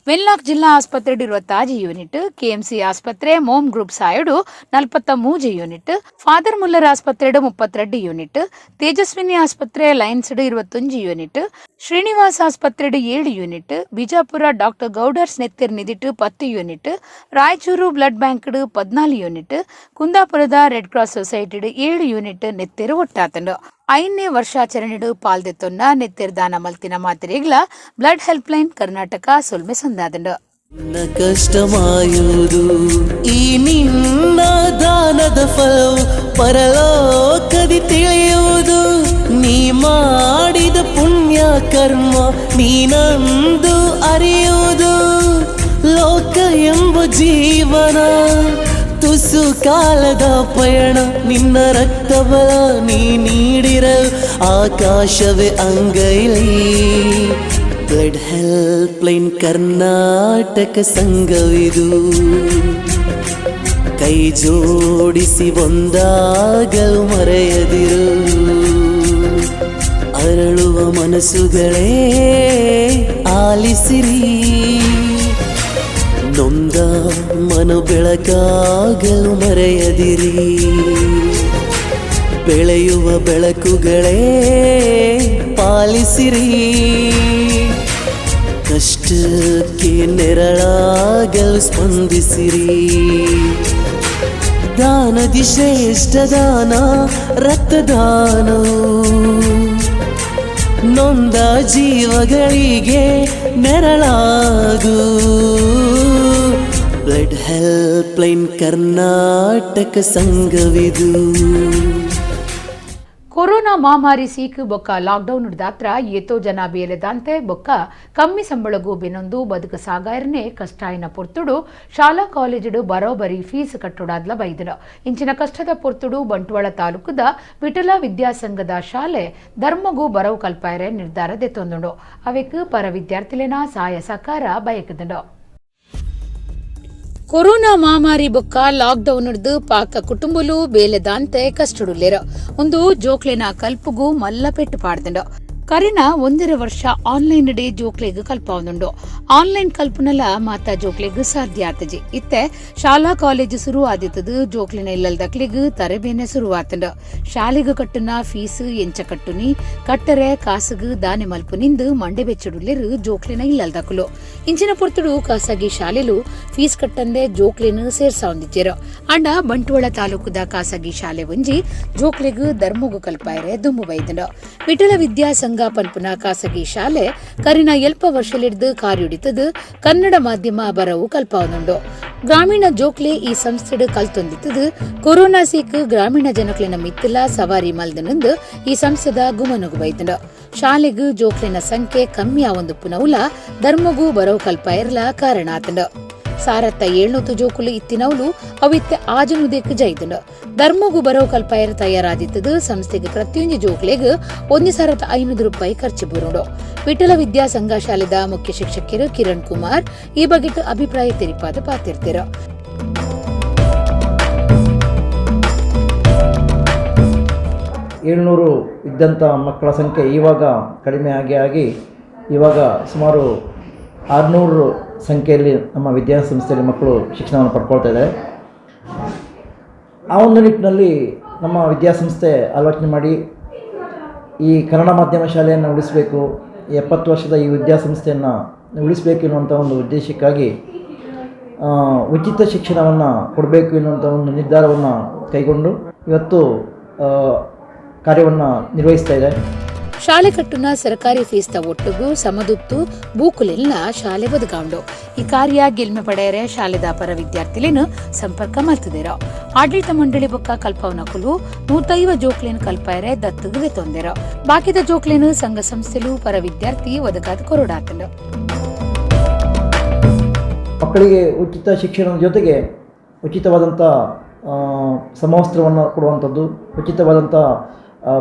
Wenlock ಜಿಲ್ಲಾ ಆಸ್ಪತ್ರೆಡು 26 ಯೂನಿಟ್, ಕೆಎಂಸಿ ಆಸ್ಪತ್ರೆ ಮೋಮ್ ಗ್ರೂಪ್ ಸಾಯಡು 43 unit, father Muller ಆಸ್ಪತ್ರೆಡು 32 unit, Tejaswini ಆಸ್ಪತ್ರೆ ಲಯನ್ಸ್ 21 ಯೂನಿಟ್, ಶ್ರೀನಿವಾಸ್ ಆಸ್ಪತ್ರೆಡು 7 ಯೂನಿಟ್, ಬಿಜಾಪುರ ಡಾಕ್ಟರ್ ಗೌಡರ್ಸ್ ನೆತ್ತೆರ್ ನಿಧಿಟ್ 10 unit, Raichur blood bank 14 unit, ಕುಂದಾಪುರದ red cross society 7 unit ನೆತ್ತೆರು ಒಟ್ಟಾತಂಡು. 5ನೇ ವರ್ಷಾಚರಣೆಡು ಪಾಲ್ದೆತ್ತೊನ್ನ ನೆತ್ತೆರ್ದಾನ ಮಲ್ತಿನ ಮಾತೆರೆಗ್ಲ blood helpline Karnataka ಸೊಲ್ಮೆ ಸಂದಾದಂಡು. ಕಷ್ಟಮಾಯುವುದು ಈ ನಿನ್ನ ದಾನದ ಫಲವು ಪರಲೋಕದಿ ತಿಳಿಯುವುದು. ನೀ ಮಾಡಿದ ಪುಣ್ಯ ಕರ್ಮ ನೀನಂದು ಅರಿಯುವುದು. ಲೋಕ ಎಂಬ ಜೀವನ ತುಸು ಕಾಲದ ಪಯಣ. ನಿನ್ನ ರಕ್ತಬಲ ನೀ ನೀಡಿರಲು ಆಕಾಶವೇ ಅಂಗೈಲಿ. ಬ್ಲಡ್ ಹೆಲ್ಪ್ಲೈನ್ ಕರ್ನಾಟಕ ಸಂಘವಿದು. ಕೈ ಜೋಡಿಸಿ ಒಂದಾಗಲು ಮರೆಯದಿರು. ಅರಳುವ ಮನಸ್ಸುಗಳೇ ಆಲಿಸಿರಿ. ನೊಂದ ಮನ ಬೆಳಕಾಗಲು ಮರೆಯದಿರಿ. ಬೆಳೆಯುವ ಬೆಳಕುಗಳೇ ಪಾಲಿಸಿರಿ. ಕಷ್ಟಕ್ಕೆ ನೆರಳಾಗಲು ಸ್ಪಂದಿಸಿರಿ. ದಾನದಿ ಶ್ರೇಷ್ಠ ದಾನ ರಕ್ತದಾನವು. ನೊಂದ ಜೀವಗಳಿಗೆ ನೆರಳಾಗು. ಬ್ಲಡ್ ಹೆಲ್ಪ್ಲೈನ್ ಕರ್ನಾಟಕ ಸಂಘವಿದು. ಕೊರೋನಾ ಮಹಾಮಾರಿ ಸೀಕು ಬೊಕ್ಕ ಲಾಕ್ಡೌನ್ ದಾತ್ರ ಏತೋ ಜನ ಬೇಲೆದಾಂತೆ ಬೊಕ್ಕ ಕಮ್ಮಿ ಸಂಬಳಗೂ ಬೆನೊಂದು ಬದುಕು ಸಾಗಾಯರನೆ ಕಷ್ಟಾಯಿನ ಪೊರ್ತುಡು ಶಾಲಾ ಕಾಲೇಜುಡು ಬರೋಬರಿ ಫೀಸ್ ಕಟ್ಟುಡಾದ್ಲ ಬೈದನು. ಇಂಚಿನ ಕಷ್ಟದ ಪೊರ್ತುಡು ಬಂಟ್ವಾಳ ತಾಲೂಕುದ ವಿಠಲ ವಿದ್ಯಾಸಂಘದ ಶಾಲೆ ಧರ್ಮಗೂ ಬರವು ಕಲ್ಪಾಯರೆ ನಿರ್ಧಾರ ದೆತ್ತೊಂದುಂಡು. ಅವೆಕ್ ಪರ ವಿದ್ಯಾರ್ಥಿಲೇನ ಸಹಾಯ ಸಹಕಾರ ಬಯಕದುಂಡು. ಕೊರೋನಾ ಮಹಾಮಾರಿ ಬೊಕ್ಕ ಲಾಕ್ಡೌನ್ ಪಾಕ ಕುಟುಂಬಲು ಬೇಲೆದಾಂತೆ ಕಷ್ಟಡುಲ್ಲೇರು. ಒಂದು ಜೋಕ್ಲೆನ ಕಲ್ಪುಗು ಮಲ್ಲ ಪೆಟ್ಟು ಪಾಡ್ದಂಡು. ಕರಿನ 1.5 ವರ್ಷ ಆನ್ಲೈನ್ ಡೇ ಜೋಕ್ಲೆಗ್ ಕಲ್ಪಾವೊಂದುಂಡು. ಆನ್ಲೈನ್ ಕಲ್ಪುನಲ ಮಾತಾ ಜೋಕ್ಲೆಗ್ ಸಾಧ್ಯ ಆತಜಿ. ಇತ್ತೆ ಶಾಲಾ ಕಾಲೇಜು ಶುರು ಆದಿತ್ತದು ಜೋಕ್ಲಿನ ಇಲ್ಲಲ್ದಕ್ಲೆಗ್ ತರಬೇನೆ ಶುರುವಾತಂಡು. ಶಾಲೆಗ್ ಕಟ್ಟುನ ಫೀಸ್ ಎಂಚ ಕಟ್ಟುನಿ, ಕಟ್ಟರೆ ಕಾಸುಗು ದಾನೆ ಮಲ್ಪುನಿಂದು ಮಂಡೆ ಬೆಚ್ಚಡುಲ್ಲೇರು ಜೋಕ್ಲಿನ ಇಲ್ಲಲ್ದಕ್ಲು. ಇಂಚಿನ ಪೊರ್ತುಡು ಖಾಸಗಿ ಶಾಲೆಲು ಫೀಸ್ ಕಟ್ಟಂದೆ ಜೋಕ್ಲೆನ್ ಸೇರ್ಸಾವೊಂದಿಜ್ಜೆರು. ಅಂಡ ಬಂಟ್ವಾಳ ತಾಲೂಕುದ ಖಾಸಗಿ ಶಾಲೆ ಒಂಜಿ ಜೋಕ್ಲೆಗ್ ಧರ್ಮಗು ಕಲ್ಪಾಯರೆ ದುಂಬು ಬೈದಂಡು. ವಿಠಲ ವಿದ್ಯಾಸಂಘ ಪನ್ಪುನ ಖಾಸಗಿ ಶಾಲೆ ಕರಿನ ಎಲ್ಪ ವರ್ಷಲಿಡ್ದು ಕಾರ್ಯುಡಿತದು ಕನ್ನಡ ಮಾಧ್ಯಮ ಬರವು ಕಲ್ಪಾವೊಂದುಂಡು. ಗ್ರಾಮೀಣ ಜೋಕ್ಲೆ ಈ ಸಂಸ್ಥೆಡ್ ಕಲ್ತೊಂದಿತ್ತದು ಕೊರೋನಾ ಸೀಕ್ ಗ್ರಾಮೀಣ ಜನಕ್ಲೆನ ಮಿತ್ತಲ ಸವಾರಿ ಮಲ್ದನಂದು ಈ ಸಂಸ್ಥೆದ ಗುಮನಗು ಬೈದಂಡು. ಶಾಲೆಗ್ ಜೋಕ್ಲೆನ ಸಂಖ್ಯೆ ಕಮ್ಮಿ ಆವೊಂದುಪ್ಪುನವುಲ ಧರ್ಮಗೂ ಬರವು ಕಲ್ಪಾಯರ್ಲ ಕಾರಣ ಆತಂಡು. ಸಾರತ್ತ 700 ಜೋಕುಲು ಇತ್ತಿನವುಲು ಅವಿತ್ತೆ ಆಜನುದೇಕ್ ಜೈದಂಡು. ಧರ್ಮಗು ಬರವು ಕಲ್ಪಾಯರ್ ತಯಾರಾದಿತ್ತದು ಸಂಸ್ಥೆಗೆ ಪ್ರತಿಯೊಂದು ಜೋಕ್ಲೆಗ್ 1,500 ರೂಪಾಯಿ ಖರ್ಚು ಬರುಂಡು. ವಿಠಲ ವಿದ್ಯಾಸಂಘ ಶಾಲೆದ ಮುಖ್ಯ ಶಿಕ್ಷಕರು ಕಿರಣ್ ಕುಮಾರ್ ಈ ಬಗ್ಗೆ ಅಭಿಪ್ರಾಯ ತೆರಿಪಾದ ಪಾತಿರ್ತಿರು. 700 ಇದ್ದಂಥ ಮಕ್ಕಳ ಸಂಖ್ಯೆ ಇವಾಗ ಕಡಿಮೆ ಆಗಿ ಆಗಿ ಇವಾಗ ಸುಮಾರು 600 ಸಂಖ್ಯೆಯಲ್ಲಿ ನಮ್ಮ ವಿದ್ಯಾಸಂಸ್ಥೆಯಲ್ಲಿ ಮಕ್ಕಳು ಶಿಕ್ಷಣವನ್ನು ಪಡ್ಕೊಳ್ತಾ ಇದ್ದಾರೆ. ಆ ಒಂದು ನಿಟ್ಟಿನಲ್ಲಿ ನಮ್ಮ ವಿದ್ಯಾಸಂಸ್ಥೆ ಆಲೋಚನೆ ಮಾಡಿ ಈ ಕನ್ನಡ ಮಾಧ್ಯಮ ಶಾಲೆಯನ್ನು ಉಳಿಸಬೇಕು, 70 ವರ್ಷದ ಈ ವಿದ್ಯಾಸಂಸ್ಥೆಯನ್ನು ಉಳಿಸಬೇಕು ಎನ್ನುವಂಥ ಒಂದು ಉದ್ದೇಶಕ್ಕಾಗಿ ಉಚಿತ ಶಿಕ್ಷಣವನ್ನು ಕೊಡಬೇಕು ಎನ್ನುವಂಥ ಒಂದು ನಿರ್ಧಾರವನ್ನು ಕೈಗೊಂಡು ಇವತ್ತು ಕಾರ್ಯವನ್ನು ನಿರ್ವಹಿಸ್ತಾ ಇದೆ. ಶಾಲೆ ಕಟ್ಟುನ ಸರ್ಕಾರಿ ಫೀಸ್ತ ಒಟ್ಟುಗು ಸಮದುತ್ತು ಬೂಕುಲೆಲ್ಲ ಶಾಲೆ ಬದುಕಾಂಡು. ಈ ಕಾರ್ಯ ಗೆಲ್ಮೆ ಪಡೆಯರೆ ಶಾಲೆದ ಪರ ವಿದ್ಯಾರ್ಥಿಲೇನು ಸಂಪರ್ಕ ಮಲ್ತದಿರೋ. ಆಡಳಿತ ಮಂಡಳಿ ಬೊಕ್ಕ ಕಲ್ಪವನಕುಲು 150 ಜೋಕ್ಲೇನು ಕಲ್ಪಾಯರೆ ದತ್ತುಗೆ ತೊಂದಿರೋ. ಬಾಕಿದ ಜೋಕ್ಲೇನು ಸಂಘ ಸಂಸ್ಥೆಲು ಪರ ವಿದ್ಯಾರ್ಥಿ ಒದಗಾದ ಕೊರಡಾತನು. ಮಕ್ಕಳಿಗೆ ಉಚಿತ ಶಿಕ್ಷಣದ ಜೊತೆಗೆ ಉಚಿತವಾದಂಥ ಸಮವಸ್ತ್ರವನ್ನು ಕೊಡುವಂಥದ್ದು, ಉಚಿತವಾದಂಥ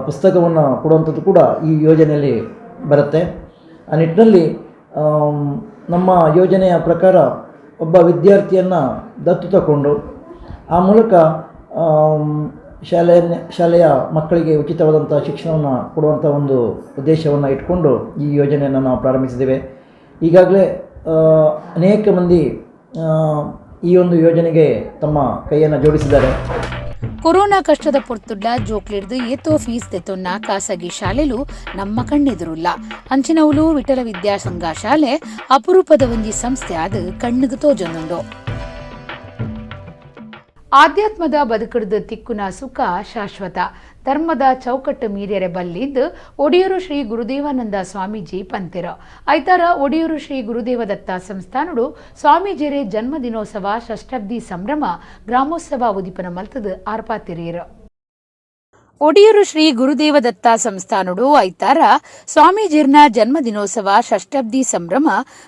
ಪುಸ್ತಕವನ್ನು ಕೊಡುವಂಥದ್ದು ಕೂಡ ಈ ಯೋಜನೆಯಲ್ಲಿ ಬರುತ್ತೆ. ಆ ನಿಟ್ಟಿನಲ್ಲಿ ನಮ್ಮ ಯೋಜನೆಯ ಪ್ರಕಾರ ಒಬ್ಬ ವಿದ್ಯಾರ್ಥಿಯನ್ನು ದತ್ತು ತಗೊಂಡು ಆ ಮೂಲಕ ಶಾಲೆಯ ಮಕ್ಕಳಿಗೆ ಉಚಿತವಾದಂಥ ಶಿಕ್ಷಣವನ್ನು ಕೊಡುವಂಥ ಒಂದು ಉದ್ದೇಶವನ್ನು ಇಟ್ಕೊಂಡು ಈ ಯೋಜನೆಯನ್ನು ನಾವು ಪ್ರಾರಂಭಿಸಿದ್ದೇವೆ. ಈಗಾಗಲೇ ಅನೇಕ ಮಂದಿ ಈ ಒಂದು ಯೋಜನೆಗೆ ತಮ್ಮ ಕೈಯನ್ನು ಜೋಡಿಸಿದ್ದಾರೆ. ಕೊರೋನಾ ಕಷ್ಟದ ಪೊರ್ತುಡ್ಲ ಜೋಕ್ಲಿಡ್ದು ಏತೋ ಫೀಸ್ ದೆತೊನ್ನ ಖಾಸಗಿ ಶಾಲೆಲು ನಮ್ಮ ಕಣ್ಣೆದುರುಲ್ಲ. ಅಂಚಿನವುಲು ವಿಠಲ ವಿದ್ಯಾಸಂಘ ಶಾಲೆ ಅಪರೂಪದ ಒಂಜಿ ಸಂಸ್ಥೆ ಆದ ಕಣ್ಣಿಗೆ ತೋಜೊಂದುಂಡು. ಆಧ್ಯಾತ್ಮದ ಬದುಕುಡ್ದು ತಿಕ್ಕುನ ಸುಖ ಶಾಶ್ವತ, ಧರ್ಮದ ಚೌಕಟ್ಟು ಮೀರಿಯರೆ ಬಲ್ಲಿದ್ದು ಒಡಿಯೂರು ಶ್ರೀ ಗುರುದೇವಾನಂದ ಸ್ವಾಮೀಜಿ ಪಂತಿರ. ಐತಾರ ಒಡಿಯೂರು ಶ್ರೀ ಗುರುದೇವದತ್ತ ಸಂಸ್ಥಾನಡು ಸ್ವಾಮೀಜಿಯರೇ ಜನ್ಮದಿನೋತ್ಸವ ಷಷ್ಠಬ್ದಿ ಸಂಭ್ರಮ ಗ್ರಾಮೋತ್ಸವ ಉದಿಪನ ಮಲ್ತದು ಆರ್ಪಾತಿರಿಯರು. ಒಡಿಯೂರು ಶ್ರೀ ಗುರುದೇವದತ್ತ ಸಂಸ್ಥಾನಡು ಐತಾರ ಸ್ವಾಮೀಜಿರ್ನ ಜನ್ಮದಿನೋತ್ಸವ ಷಷ್ಠಬ್ದಿ ಸಂಭ್ರಮ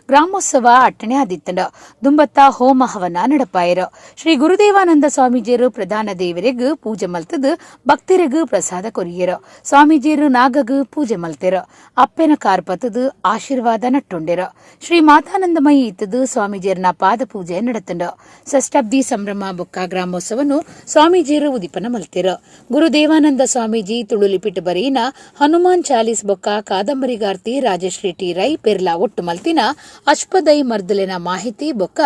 ಗ್ರಾಮೋತ್ಸವ ಅಟ್ಟಣೆ ಆದಿತ್ತಂಡ. ದುಂಬತ್ತ ಹೋಮ ಹವನ ನಡಪಾಯರು. ಶ್ರೀ ಗುರುದೇವಾನಂದ ಸ್ವಾಮೀಜಿಯರು ಪ್ರಧಾನ ದೇವರಿಗೂ ಪೂಜೆ ಮಲ್ತದು ಭಕ್ತರಿಗೂ ಪ್ರಸಾದ ಕೊರಿಯರು. ಸ್ವಾಮೀಜಿಯರು ನಾಗಗು ಪೂಜೆ ಮಲ್ತೆರು. ಅಪ್ಪೆನ ಕಾರ್ಪತದು ಆಶೀರ್ವಾದ ನಟ್ಟೊಂಡೆರು. ಶ್ರೀ ಮಾತಾನಂದಮಯಿ ಇತ್ತದು ಸ್ವಾಮೀಜಿಯರ್ನ ಪಾದ ಪೂಜೆ ನಡತಂಡ. ಷಷ್ಠಬ್ದಿ ಸಂಭ್ರಮ ಬೊಕ್ಕ ಗ್ರಾಮೋತ್ಸವನು ಸ್ವಾಮೀಜಿಯರು ಉದಿಪನ ಮಲ್ತೆರು. ಗುರುದೇವಾನಂದ ಸ್ವಾಮೀಜಿ ತುಳುಲಿಪಿಟ್ಟು ಬರೀನ ಹನುಮಾನ್ ಚಾಲೀಸ್ ಬೊಕ್ಕ ಕಾದಂಬರಿಗಾರ್ತಿ ರಾಜಶ್ರೀ ಟಿ ರೈ ಪೆರ್ಲಾ ಒಟ್ಟು ಮಲ್ತಿನ ಅಶ್ಪದೈ ಮರ್ದಲೆನ ಮಾಹಿತಿ ಬೊಕ್ಕ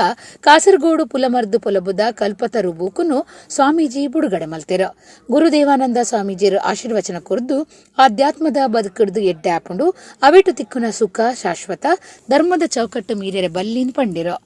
ಕಾಸರಗೋಡು ಪುಲಮರ್ದು ಪೊಲಬುದ ಕಲ್ಪತರು ಬೂಕುನು ಸ್ವಾಮೀಜಿ ಬುಡುಗಡೆ ಮಲ್ತೆರು. ಗುರುದೇವಾನಂದ ಸ್ವಾಮೀಜಿಯರು ಆಶೀರ್ವಚನ ಕೊರ್ದು ಆಧ್ಯಾತ್ಮದ ಬದುಕುಡ್ದು ಎಡ್ಡೆ ಆಪುಂಡು, ಅವಿಟು ತಿಕ್ಕುನ ಸುಖ ಶಾಶ್ವತ, ಧರ್ಮದ ಚೌಕಟ್ಟು ಮೀರೆರೆ ಬಲ್ಲಿನ್ ಪಂಡಿರು.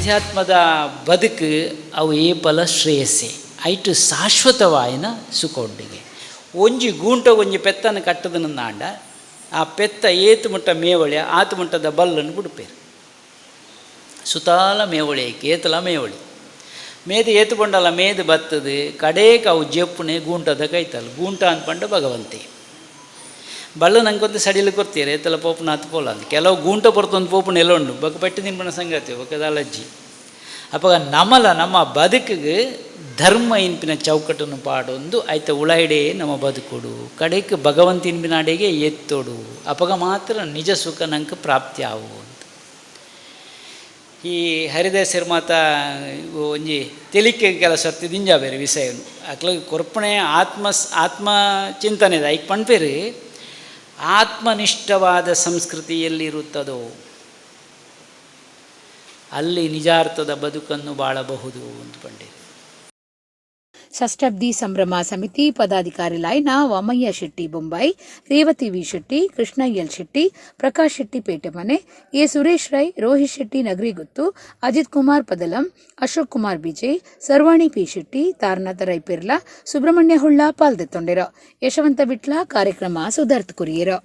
ಆಧ್ಯಾತ್ಮದ ಬದುಕು ಅವು ಏಪಲ ಶ್ರೇಯಸ್ಸೆ ಐಟು ಶಾಶ್ವತವಾಯಿನ ಸುಖ ಉಂಡಿಗೆ. ಒಂಜಿ ಗೂಂಟ ಒಂಜಿ ಪೆತ್ತನ ಕಟ್ಟದನಂದಾಂಡ ಆ ಪೆತ್ತ ಏತು ಮುಟ್ಟ ಮೇವಳಿ ಆತು ಮುಟ್ಟದ ಬಲ್ಲನ್ನು ಬಿಡ್ಪೇರು. ಸುತಾಲ ಮೇವಳಿ ಏತಲ ಮೇವಳಿ ಮೇದು ಏತು ಬಂಡಲ ಮೇದು ಬತ್ತದು ಕಡೇಕ ಅವು ಜೆಪ್ಪುನೆ ಗೂಂಟದ ಕೈತಲ್ ಗೂಂಟ ಅನ್ಪಂಡ ಭಗವಂತೆ ಬಳ್ಳ ನಂಗೊಂದು ಸಡಿಲು ಕೊರ್ತೀರ ಏತಲ ಪೋಪುನ ಹತ್ತು ಪೋಲ ಅಂತ ಕೆಲವು ಗೂಂಟ ಪೊರ್ತೊಂದು ಪೋಪುನ ಎಲ್ಲ ಉಂಡು ಬೊಕ ಪೆಟ್ಟು ತಿನ್ಪಣ ಸಂಗತಿ ಬೊಕದ ಅಲಜ್ಜಿ. ಅಪಗ ನಮಲ ನಮ್ಮ ಬದುಕಿಗೆ ಧರ್ಮ ಇನ್ಪಿನ ಚೌಕಟ್ಟನ್ನು ಪಾಡೊಂದು ಐತ ಉಳೈಡೆ ನಮ್ಮ ಬದುಕೊಡು ಕಡೆಗೆ ಭಗವಂತ ಇನ್ಪಿನ ಅಡೆಗೆ ಎತ್ತೋಡು ಅಪಗ ಮಾತ್ರ ನಿಜ ಸುಖ ನಂಗೆ ಪ್ರಾಪ್ತಿ ಆವು ಅಂತ. ಈ ಹರಿದಾಸರ ಮಾತ ಒಂಜಿ ತೆಲಿಕೆ ಕೆಲಸ ದಿಂಜ ಬೇರೆ ವಿಷಯನು ಅಕ್ಲ ಕೊರ್ಪಣೆ ಆತ್ಮ ಆತ್ಮ ಚಿಂತನೆ ಐಕ್ ಪಣ್ಪೇರು ಆತ್ಮನಿಷ್ಠವಾದ ಸಂಸ್ಕೃತಿ ಎಲ್ಲಿರುತ್ತದೋ ಅಲ್ಲಿ ನಿಜಾರ್ಥದ ಬದುಕನ್ನು ಬಾಳಬಹುದು ಅಂತ ಪಂಡೇರು. ಷಷ್ಠಬ್ದಿ ಸಂಭ್ರಮ ಸಮಿತಿ ಪದಾಧಿಕಾರಿ ಲಾಯ್ನ Vamayya Shetty Bombay, Revathi V Shetty, Krishna L Shetty, Prakash Shetty Petemane, A Suresh Rai, Rohit Shetty Nagariguttu, Ajith Kumar Padalam, Ashok Kumar Bijay, Sarvani P Shetty, Taranatha Rai Perla, Subrahmanya Holla ಪಾಲ್ದೆತ್ತೊಂಡೆರು. Yashwant Vitla ಕಾರ್ಯಕ್ರಮ ಸುಧಾರ್ತ್ ಕುರಿಯರು.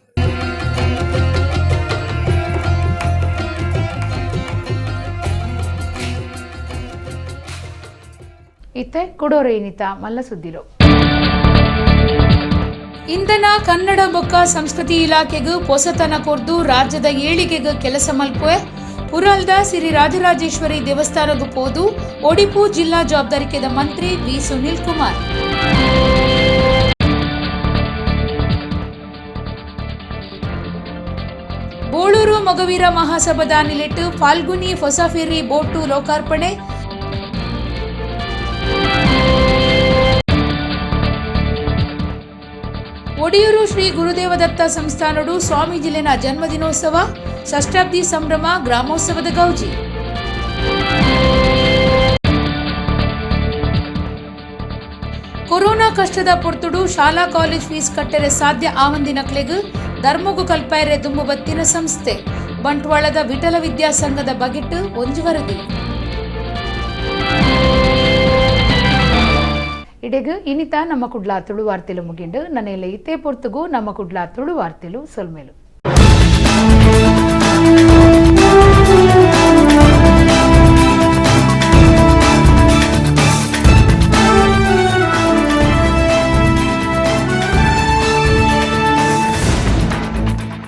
ಇತ್ತೆ ಕೊಡೋರೇನಿತ ಮಲ್ಲ ಸುದ್ದಿಲು. ಇಂಧನ ಕನ್ನಡ ಬೊಕ್ಕ ಸಂಸ್ಕೃತಿ ಇಲಾಖೆಗೂ ಪೊಸತನ ಕೊರ್ದು ರಾಜ್ಯದ ಏಳಿಗೆಗೆ ಕೆಲಸ ಮಲ್ಪುವೆ ಪುರಲ್ದ ಸಿರಿ ರಾಜರಾಜೇಶ್ವರಿ ದೇವಸ್ಥಾನಗೂ ಪೋದು ಒಡಿಪು ಜಿಲ್ಲಾ ಜವಾಬ್ದಾರಿಕೆದ ಮಂತ್ರಿ ವಿ ಸುನಿಲ್ ಕುಮಾರ್. ಬೋಳೂರು ಮೊಗವೀರ ಮಹಾಸಭಾದ ನಿಲೆಟ್ಟು ಫಾಲ್ಗುನಿ ಹೊಸಫೆರ್ರಿ ಬೋಟು ಲೋಕಾರ್ಪಣೆ. ಒಡಿಯೂರು ಶ್ರೀ ಗುರುದೇವದತ್ತ ಸಂಸ್ಥಾನಡು ಸ್ವಾಮೀಜಿಲಿನ ಜನ್ಮದಿನೋತ್ಸವ, ಷಷ್ಠಾಬ್ದಿ ಸಂಭ್ರಮ, ಗ್ರಾಮೋತ್ಸವದ ಗೌಜಿ. ಕೊರೋನಾ ಕಷ್ಟದ ಪೊರ್ತುಡು ಶಾಲಾ ಕಾಲೇಜ್ ಫೀಸ್ ಕಟ್ಟರೆ ಸಾಧ್ಯ ಆವಂದಿನಕ್ಲೆಗ್ ಧರ್ಮಗು ಕಲ್ಪಾಯರೆ ದುಂಬು ಬತ್ತಿನ ಸಂಸ್ಥೆ. ಬಂಟ್ವಾಳದ ವಿಠಲ ವಿದ್ಯಾಸಂಘದ ಬಗೆಟ್ ಒಂಜಿ ವರದಿ. ಇಡೆಗ್ ಇನಿತ ನಮ್ಮ ಕುಡ್ಲ ತುಳು ವಾರ್ತೆಲು ಮುಗಿಂಡು. ನನ್ನೆಲ್ಲ ಇತ್ತೇ ಪೊರ್ತುಗು ನಮ್ಮ ಕುಡ್ಲ ತುಳು ವಾರ್ತೆಲು ಸೊಲ್ಮೇಲು.